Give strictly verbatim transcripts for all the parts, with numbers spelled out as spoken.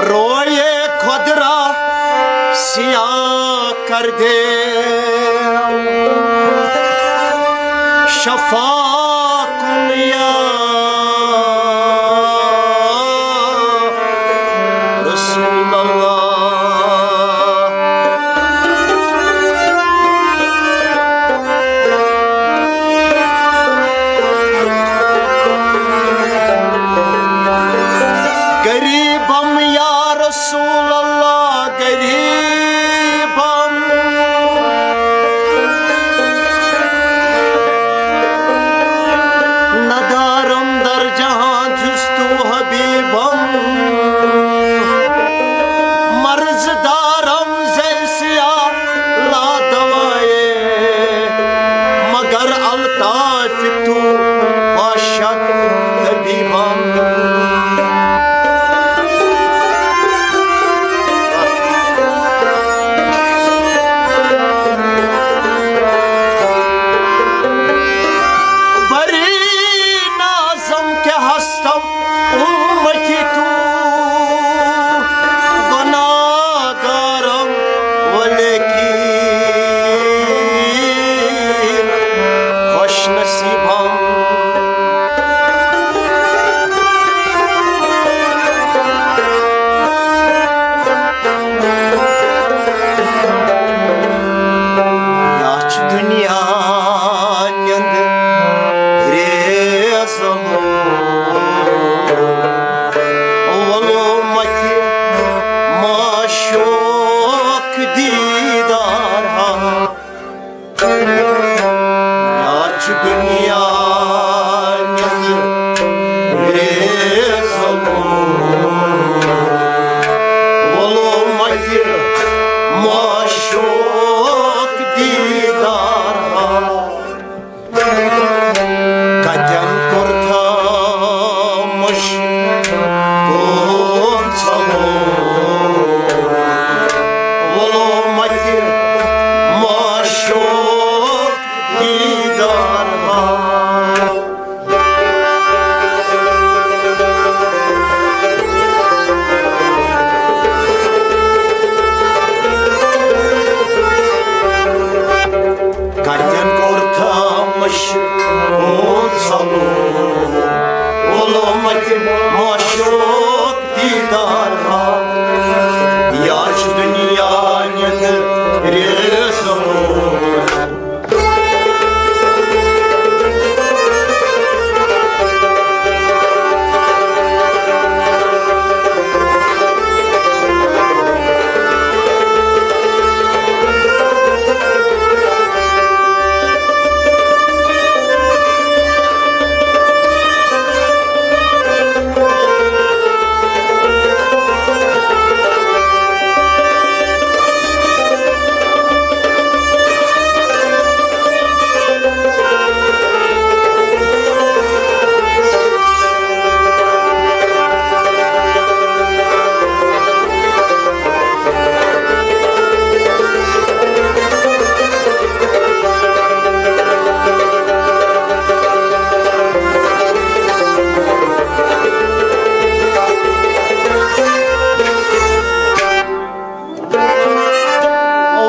روئے خود را سیاہ کر دے، شفا کن یا رسول اللہ۔ غریبم یا رسول اللہ، غریبم۔ ندارم در جہاں جز تو حبیبم، مرض دارم زیسیا لا دوائے، مگر الطاف تو باشد طبیبم۔ بری نازم کہ ہستم امتی تو، گناہگارم ولیکن خوش نصیبم۔ یچھ دنیا نیند ریزم، ولو متہ معشوق دیدار ہا۔ یچھ دنیا نیند ریزم، ولو متہ معشوق دیدار ہا۔ کتٮ۪ن کوٚرتھا مُشکُن ژھۄلو، وولو متہِ معشوق دیدار ہا۔ کتٮ۪ن کوٚرتھا مُشکُن ژھۄلو، وولو متہِ معشوق دیدار ہا۔ یا چھُ دُنیا نیٚنٛدرِ ژھۄلو۔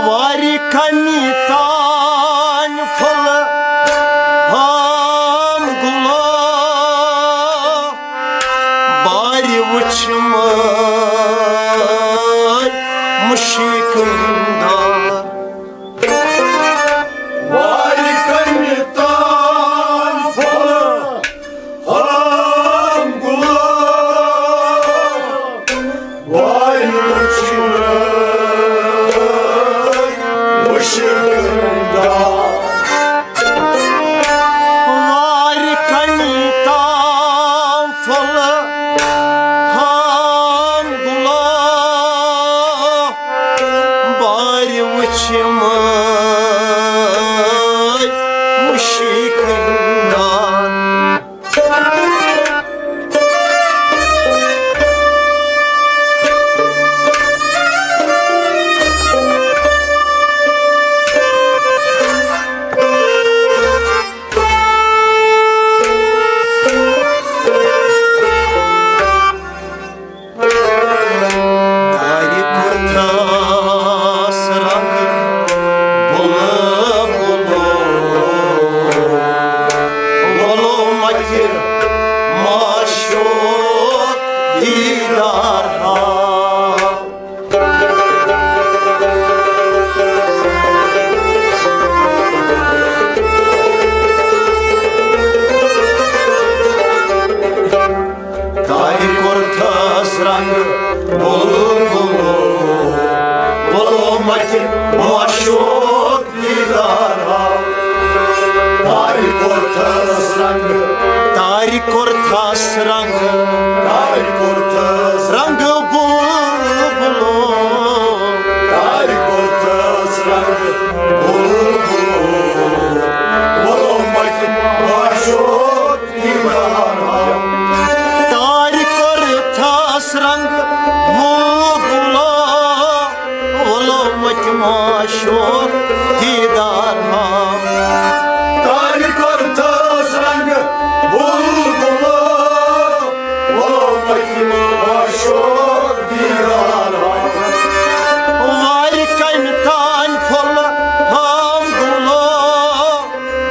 وارِ کنہِ تام پھوٚل ہام گُلو، بارِ وُچھمَے مُشکُن دار۔ وارِ کنہِ تام پھوٚل ہام گُلو، وارِ وُچھمَے مُشکُن دار۔ وارِ کنہِ تام پھوٚل ہام گُلو، بارِ وُچھمَے مُشکُن دار۔ متہِ معشوق دیدار ہاو۔ تارِ کوٚرتھس رنگ، تارِ کوٚرتھس رنگ، تارِ کوٚرتھس رنگ بلبلو، تارِ کوٚرتھس رنگ بلبلو۔ ووٚلُم متہِ معشوق دیدار ہاو۔ تارِ کوٚرتھس رنگ بلبلو، ووٚلُم متہِ معشوق دیدار ہاو۔ تارِ کوٚرتھس رنگ بلبلو، ووٚلُم متہِ معشوق دیدار ہاو۔ وارِ کمہِ تام پھوٚل ہام گُلو،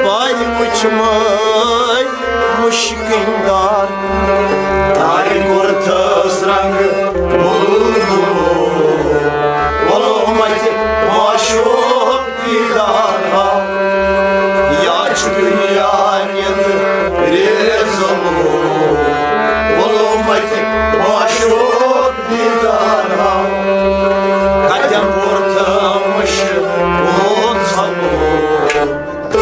بہٕ وٕچھمَے مُشکِن دار۔ تارِ کوٚرتھس رنگ بلبلو، ووٚلُم متہِ معشوق دیدار ہاو۔ یا چھُ دُنیا نیٚنٛدرِ زوٚلمُت، ووٚلُم متہِ معشوق دیدار ہاو۔ کتٮ۪ن کوٚرتھس مُشکِن ژھوٚلمُت۔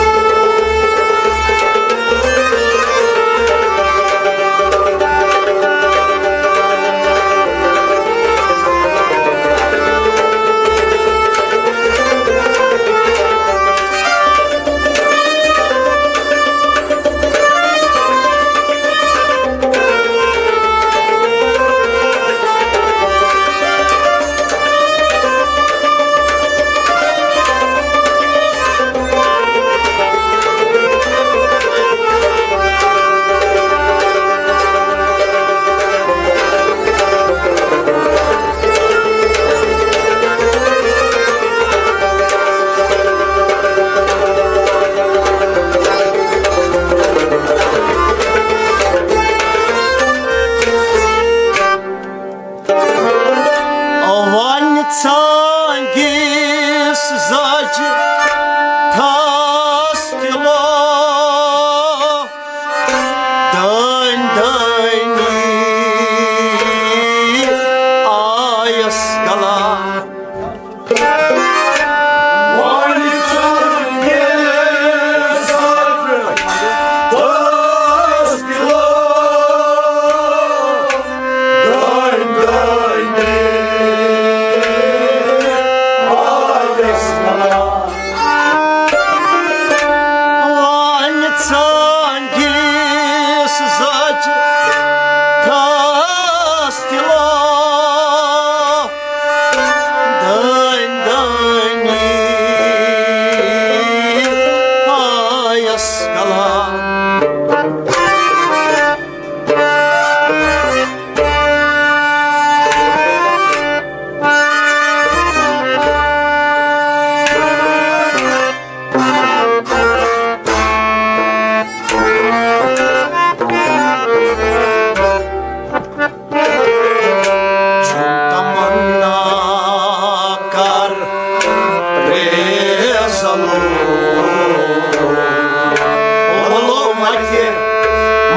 وۄنۍ ژھانٛگِس زاجہِ تھاس تِلو، دٲنۍ دٲنی آیس گلان۔ وۄنۍ ژھانٛگِس زاجہِ تھاس تِلو، دٲنۍ دٲنی آیس گلان۔ وۄنۍ ژھانٛگِس زاجہِ تھاس تِلو، دٲنۍ دٲنی آیس گلان۔ چھُم تمنا کر ریزلو، ووٚلُم متہِ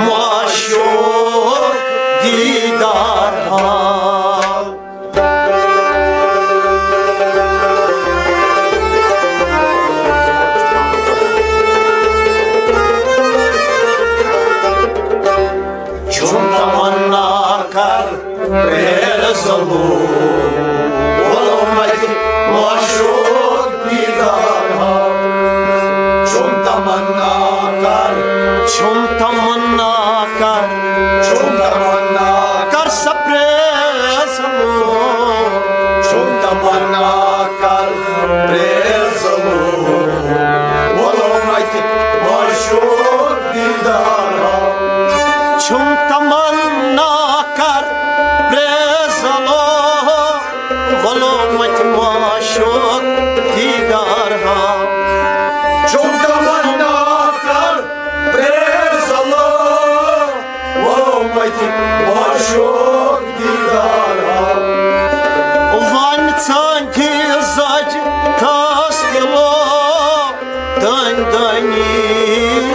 معشوق دیدار ہاو۔ چھُم تمنا کر ریزلو، ووٚلُم متہِ معشوق دیدار ہاو۔ چھُم تمنا کر، چھُم تمنا کر، چھُم تمنا کر سا پریزلو۔ چھُم تمنا کر پریزلو، ووٚلُم متہِ معشوق دیدار ہاو۔ چھُم تمنا کر پریزلو، ووٚلُم متہِ معشوق دیدار ہاو۔ چھُم تمنا کر پریزلو، ووٚلُم متہِ معشوق دیدار ہاو۔ وۄنۍ ژھانٛگِس زاجہِ تھاس تِلو، دٲنۍ دٲنی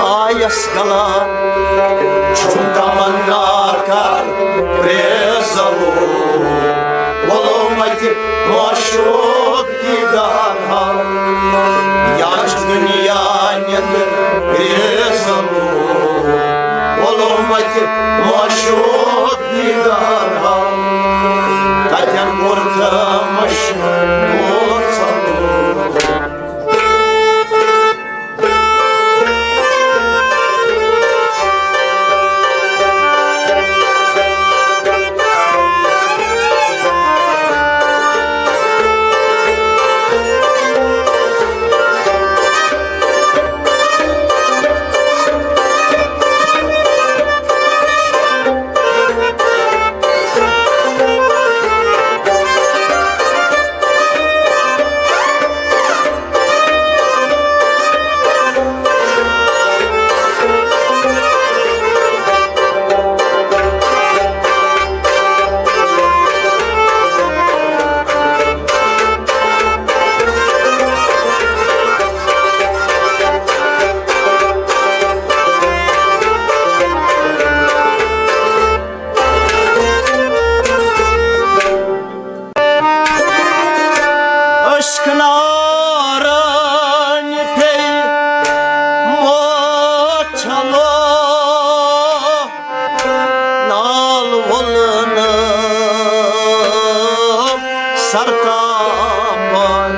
آیس گلان۔ چھُم تمنا کر پریزلو، ووٚلُم متہِ معشوق دیدار ہا، یا چھُ دُنیا نیٚنٛدرِ ژوٚلمُت، ووٚلمُت معشوق دیدار ہا، کتٮ۪ن کوٚر تٔمۍ مشکوک ژوٚلمُت۔ عشق نارن پیٚیہِ موچھلو، نال وولنہٕ سرتاپن۔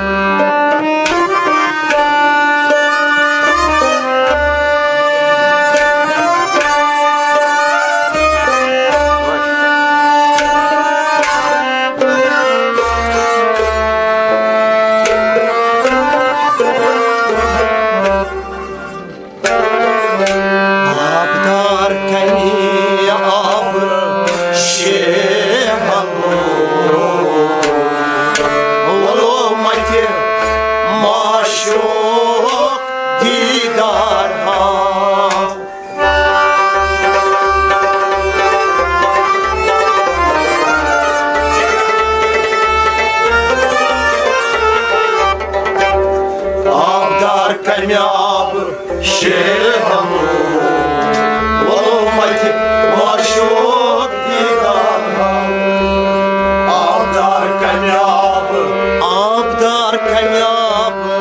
آبدار کمہِ آبہٕ شیہلو، ووٚلمُت معشوق دیدار ہا۔ آبدار کمہِ آبہٕ شیہلو، ووٚلمُت معشوق دیدار ہا۔ آبدار کمہِ آبہٕ، آبدار کمہِ آبہٕ،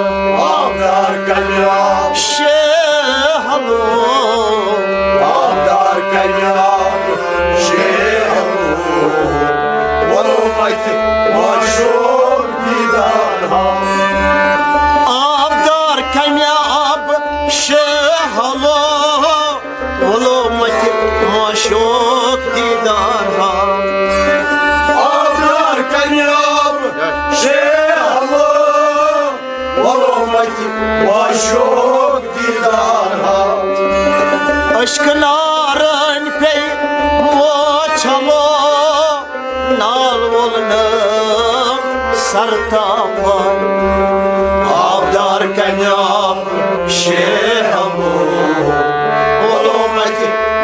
آبدار کمہِ آبہٕ شیہلو، آبدار کمہِ آبہٕ شیہلو، ووٚلمُت معشوق دیدار ہا۔ آبدار کمہِ آبہٕ شیہلو، ووٚلمُت معشوق دیدار ہا۔ آبدار کمہِ آبہٕ شیہلو، ووٚلمُت معشوق دیدار ہا۔ عشق نارن پیٚیہِ موچھلو، نال وولنہٕ سرتاپن۔ آبدار کمہِ آبہٕ شیہلو، ووٚلمُت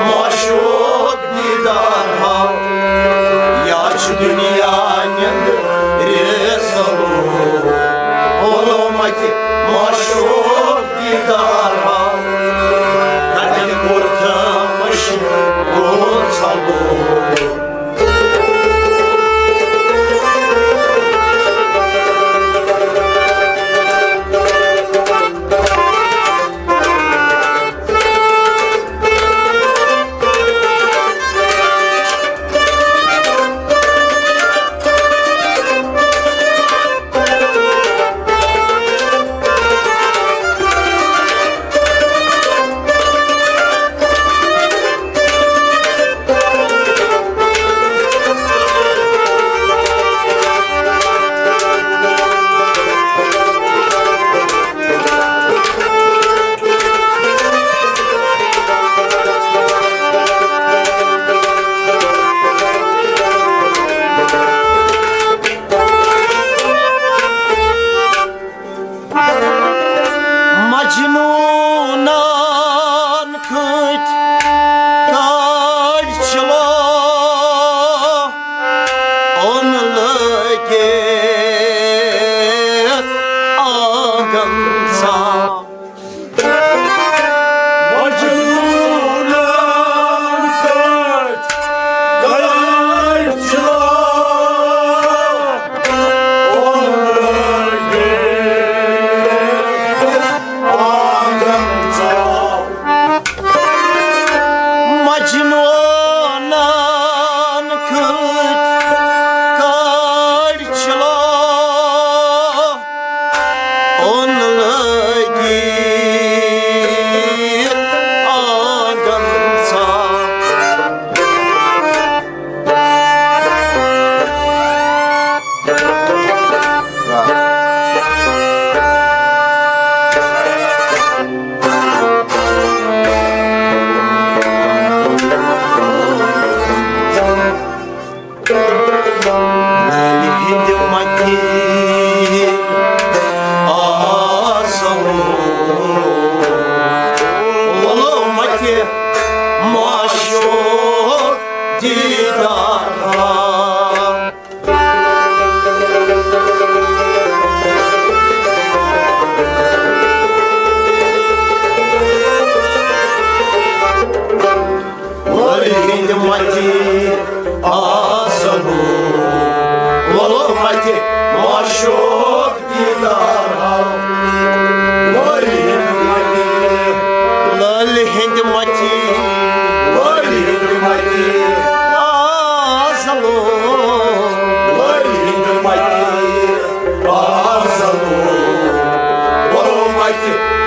معشوق دیدار ہا۔ یا چھُ دُنیا نیٚنٛدرِ ژوٚلمُت، ووٚلمُت معشوق دیدار ہا۔ کتٮ۪ن کوٚر تٔمۍ مشکوک ژوٚلمُت۔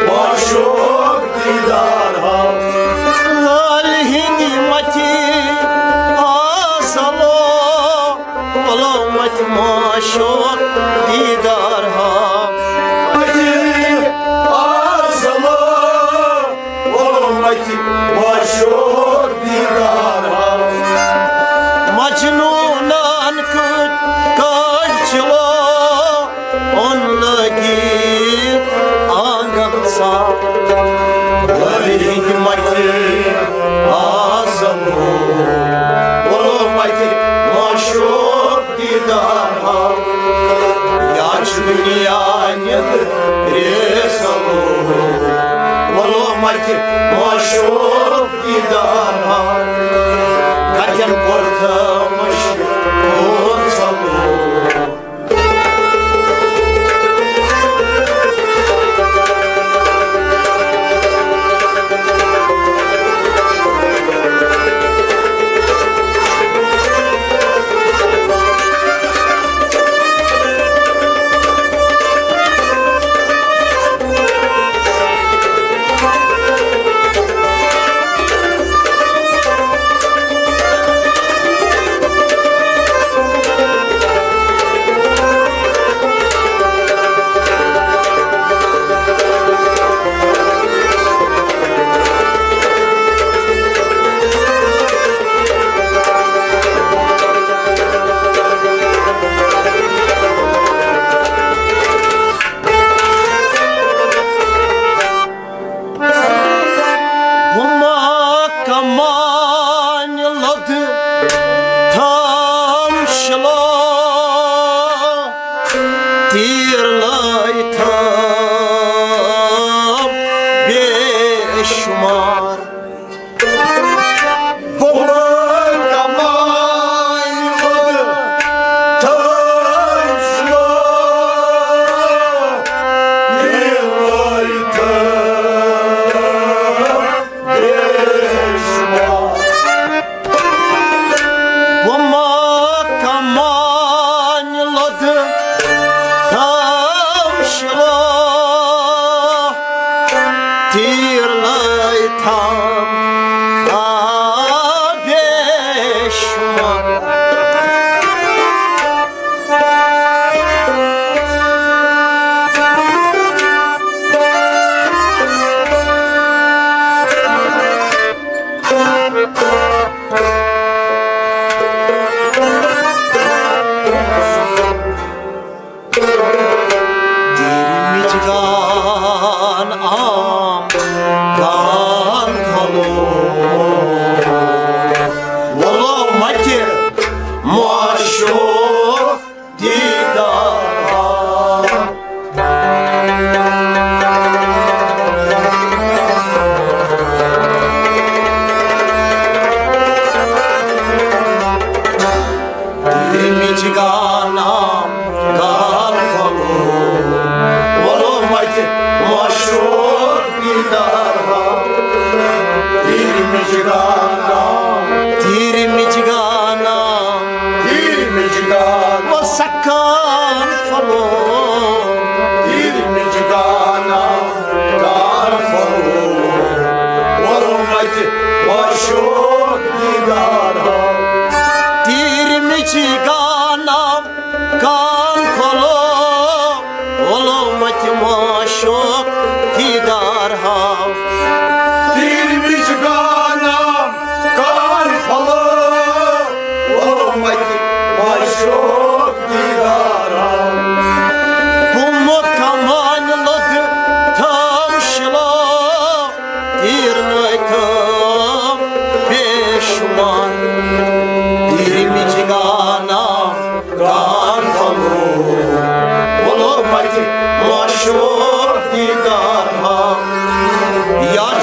معشوق دیدار ہاو۔ لالہِ ہِنٛدِ مَتہِ آسلو، ولو مَتہِ معشوق دیدار ہاو۔ مَتہِ آسلو، ولو مَتہِ معشوق دیدار ہاو۔ مجنوٗنن کٔٹۍ کٔٹۍ چِلو، اوٚن لٲگِتھ آنگن سان۔ لالہِ ہِنٛدِ مَتہِ آسلو، ولو مَتہِ معشوق دیدار ہاو۔ یا چھُ دُنیا نیٚنٛدرِ سلو، ولو مَتہِ معشوق دیدار ہاو۔ کَتٮ۪ن پوٚرتھٕ مُشکِل اوس سلو۔ بہٕ ما کمانہِ لوٚدٕ تھم شِلو، تیٖر لٲے تھم بے شُمار۔ بہٕ ما کمانہِ لوٚدٕ تھم شِلو، تیٖر لٲے تھم بے شُمار۔ بہٕ ما کمانہِ لوٚدٕ تھم شِلو، تیٖر لٲے تھم آ بے شُمار۔ تیرمِچ گان عام گان پھۄلو، وۄلو مَتہِ معشوق دیدار۔ تیرمِچ گان عام گان پھۄلو، وۄلو مَتہِ معشوق دیدار ہاو۔ تیرمِچ گان عام، تیرمِچ گان عام، تیرمِچ گان عام۔ وۄل سکان پھۄلو، تیرمِچ گان عام گان پھۄلو، وۄلو مَتہِ معشوق دیدار ہاو۔ تیرمِچ گان عام گان پھۄلو، وۄلو مَتہِ معشوق دیدار ہاو۔ تیرمِچ گان عام گان پھۄلو، وۄلو مَتہِ معشوق دیدار ہاو۔ بہٕ ما کمانہِ لوٚدٕ تھم شِلو، تیٖر لٲے تھم بے شُمار۔ تیرمِچ گان عام گان پھۄلو، وۄلو مَتہِ معشوق دیدار ہاو۔ یا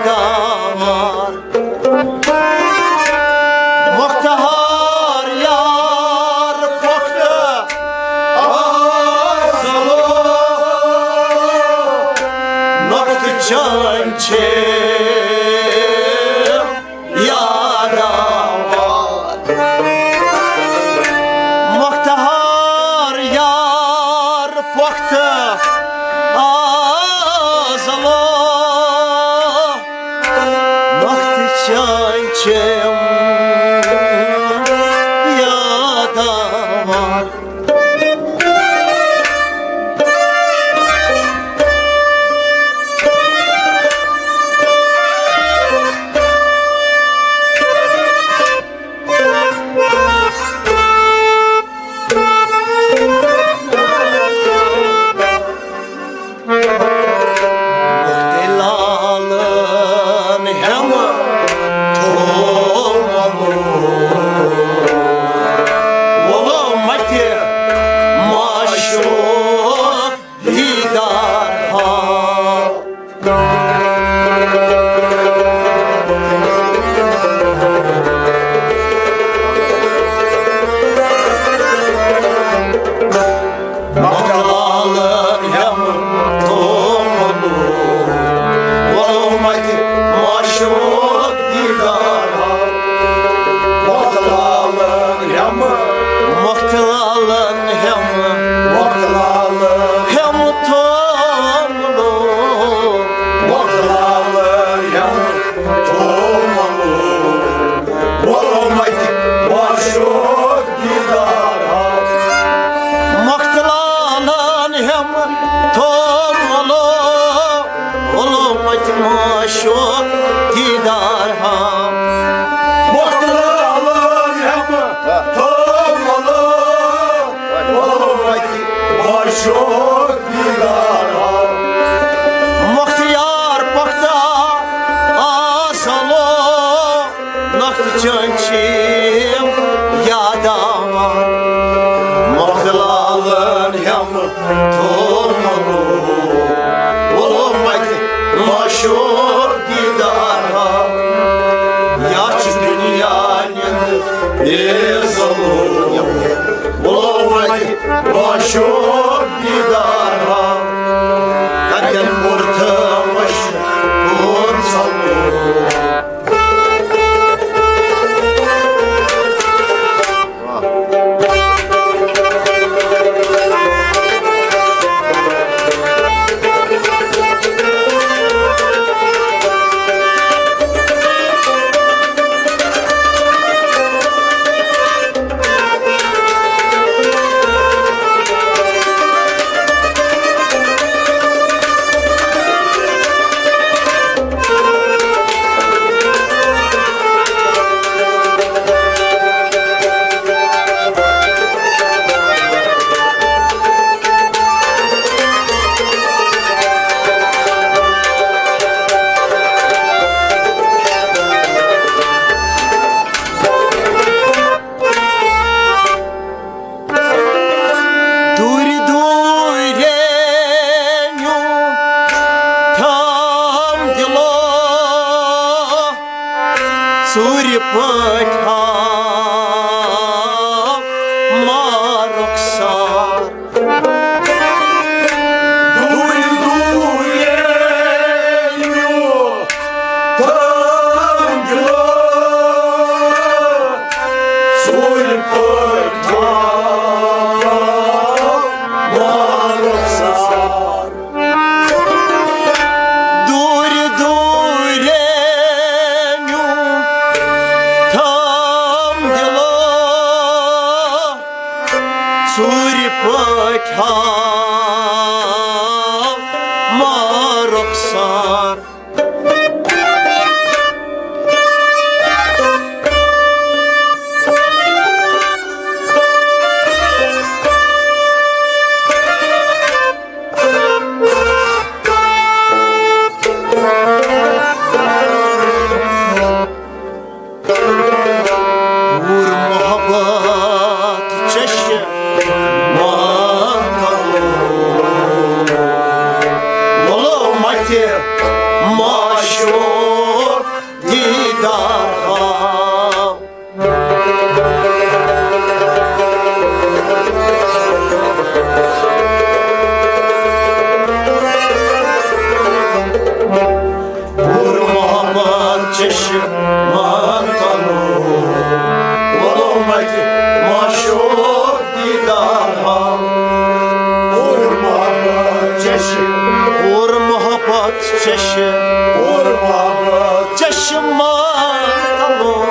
داوار۔ مۄختہار یار پۄختہٕ آزلو، نۄختہٕ چٲنۍ چھِ یاداوار۔ مۄختہار یار پۄختہٕ آزلو، نۄختہٕ چٲنۍ چھِم یاداوار۔ لالن ہٮ۪مہٕ تھوٚو ووٚلو متہِ معشوق دیدار ہاو۔ مۄختہٕ لالن ہٮ۪مہٕ تھوٚو ووٚلو متہِ معشوق دیدار ہاو۔ مۄختہٕ لالن ہٮ۪مہٕ، مۄختہٕ لالن ہٮ۪مہٕ، مۄختہٕ لالن ہٮ۪مہٕ تھوٚو ووٚلو۔ مۄختہٕ لالن ہٮ۪مہٕ تھوٚو ووٚلو۔ ووٚلو متہِ معشوق دیدار ہاو۔ مۄختہٕ لالن ہٮ۪مہٕ تھوٚو ووٚلو، ووٚلو متہِ معشوق دیدار ہاو۔ مۄختہٕ لالن ہٮ۪مہٕ تھوٚو ووٚلو، ووٚلو متہِ معشوق دیدار ہاو۔ مۄختہٕ یار پۄختہٕ آزلو، نۄختہٕ چٲنۍ چھِم یاداوار۔ مۄختہٕ لالن ہٮ۪مہٕ تھوٚو ووٚلو، ووٚلو متہِ معشوق دیدار ہاو۔ یا چھُ دُنیا نیٚنٛدٕ بے زلو، ووٚلو متہِ معشوق دیدار ہاو۔ کتٮ۪ن کوٚر تھٲومٕژ کون سلو۔ دوٗرِ دوٗرے نیوٗ تھام دِلو، ژوٗرِ پٲٹھۍ ہاو ما رُخسار۔ دوٗرِ دوٗرے نیوٗ تھام دِلو، ژوٗرِ پٲٹھۍ ہاو ما رُخسار۔ دوٗرِ دوٗرے نیوٗ تھام دِلو، ژوٗرِ پٲٹھۍ ہاو ما رُخسار۔ پوٗرٕ محبت چشمہ مان تلو۔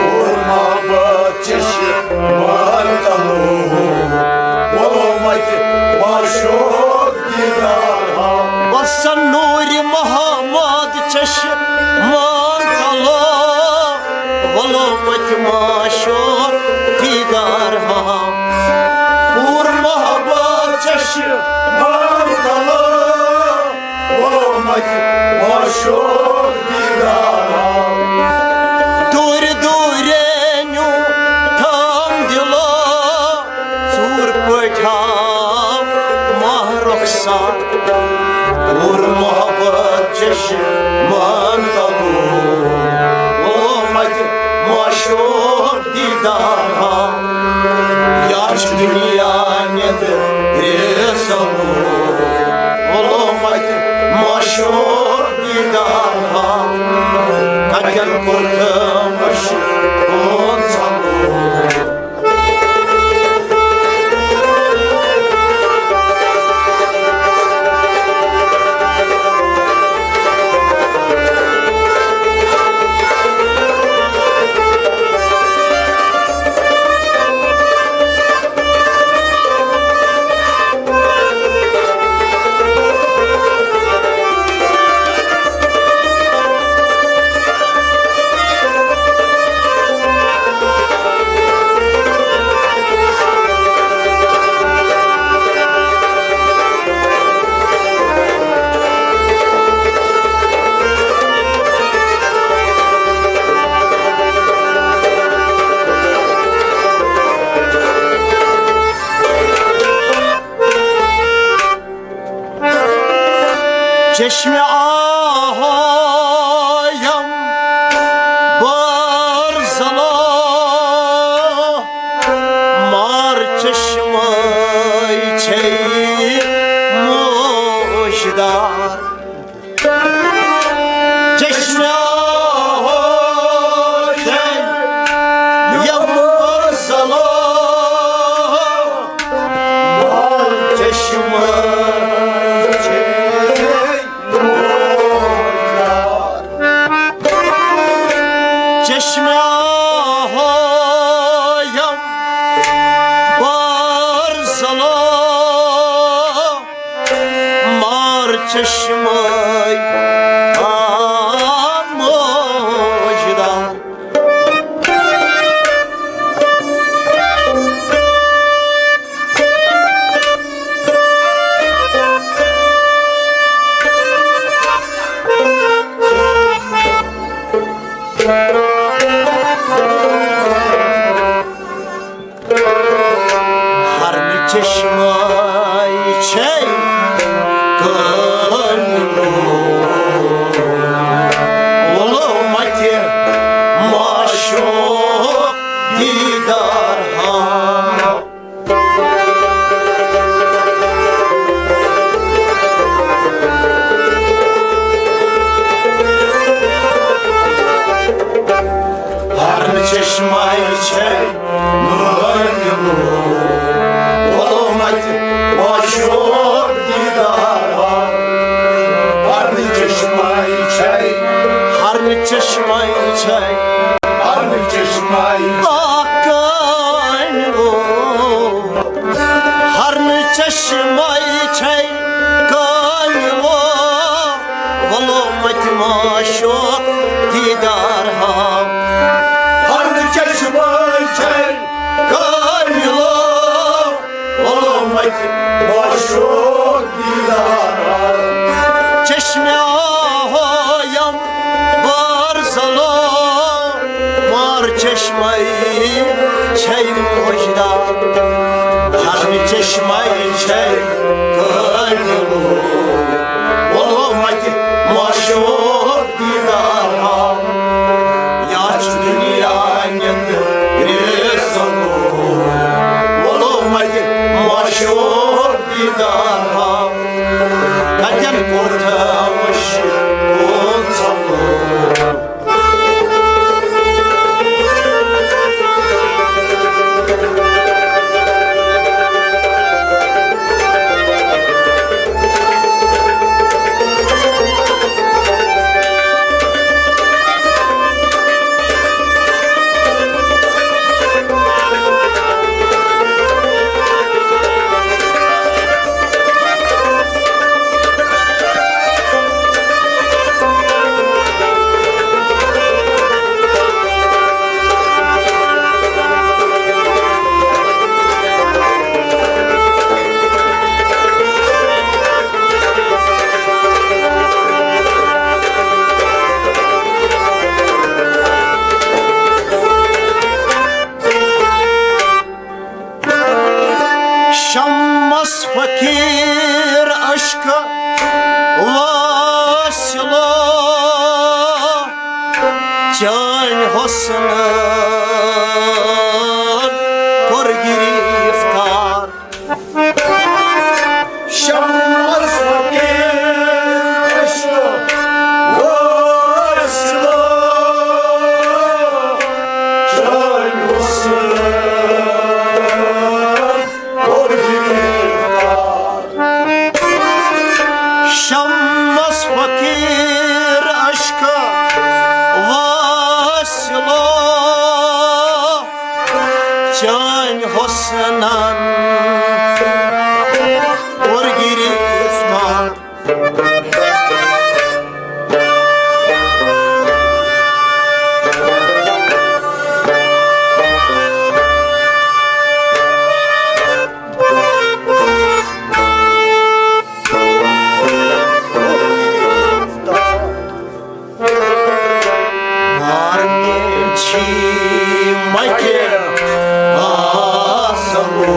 اور محبت چشمہ مان تلو۔ ولو مت معشوق دیدار ہا۔ وسن نور محمد چشمہ مان تلو۔ ولو مت معشوق دیدار ہا۔ اور محبت چشمہ مان تلو۔ ولو مت معشوق دیدار ہا۔ دور دورے نیو تھام دلو، ژوٗر پٲٹھۍ آو ماہ رخسار۔ اور محبت چشمان تلو، ولو مت معشوق دیدار ہا۔ یا چھُ دُنیا نیٚنٛدرِ سلو، ولو مت معشوق دیدار ہا۔ کتٮ۪ن کوٚر تٔمۍ مشرق کون سلو۔ چشمِ آہویم بار زلو، مار چشمے چھے موشدار۔ چشمہ ہو جن یم سلو، چشمہ چھ۔ چشمہ ہو یم بار سلو، مار چشمے خاموش دار۔ ہرنہٕ چشمے چھے کٲنی لوٗر، وولو متہِ معشوق دیدار ہا۔ ہرنہٕ چشمے چھے کٲنی لوٗر، وولو متہِ معشوق دیدار ہا۔ ہرنہٕ چشمے چھے، ہرنہٕ چشمے چھے، ہرنہٕ چشمے کٲنی لوٗر۔ ہرنہٕ چشمے چھے کٲنی لوٗر، وولو متہِ معشوق دیدار ہا۔ ہرنہٕ چشمے چھے کٲنی لوٗر، وولو متہِ معشوق دیدار ہا۔ چشمہ ہو یم بار سلو، مار چشمے چھے موشدار۔ ہرنہٕ چشمے چھے کٲنی لوٗر، وولو متہِ معشوق دیدار ہا۔ یا چھُ دُنیا نیٚنٛدرِ سلو، وولو متہِ معشوق دیدار ہا۔ کتٮ۪ن کوٚر تٔمۍ مشرق کون سلو۔ حسنن کوٚر گرفتار۔ شمس فقیر عشق وٲصلو، چٲنۍ حسنن کوٚر گرفتار۔ شمس فقیر عشق وٲصلو، چٲنۍ حسنن کوٚر گرفتار۔ مارنہِ چھی متہِ آسمو،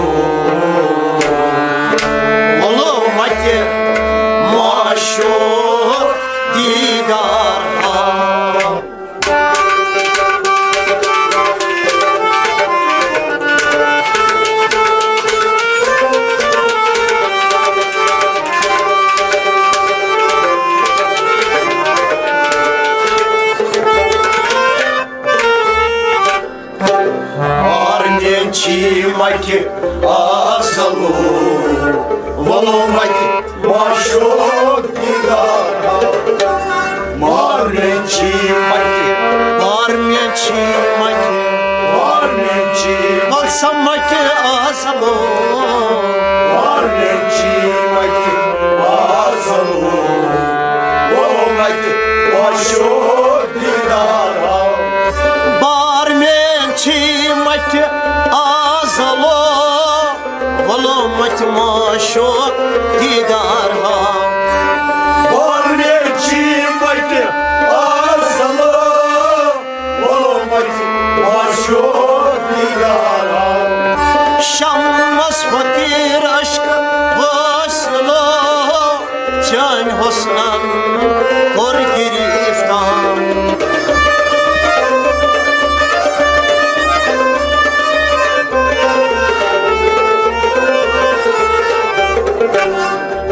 وولو متہِ معشوق دیدار آو۔ مارنہِ چھی متہِ آسمو، وولو متہِ معشوق دیدار۔ مارنہِ چھی متہِ، مارنہِ چھی متہِ، مارنہِ چھی، وَل سا متہِ آسمو۔ مارنہِ چھی متہِ آسمو، وولو متہِ معشوق دیدار آو۔ بار مےٚ چھی متہِ آزلو، وولو متہِ معشوق دیدار ہاو۔ بار مےٚ چھی متہِ آزلو، وولو متہِ معشوق دیدار ہاو۔ شمس فقیر عشق وٲصلو، چٲنۍ حسنن کوٚر گرفتار۔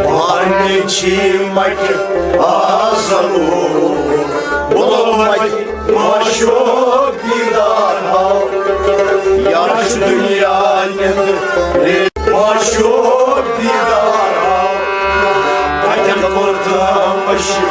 پارنہِ چھی متہِ آزلو، بولو متہِ معشوق دیدار ہاو۔ یارٕ چھُ دُنیا نیٚنٛدرِ، معشوق دیدار ہاو۔ کتٮ۪ن کوٚر تام أشی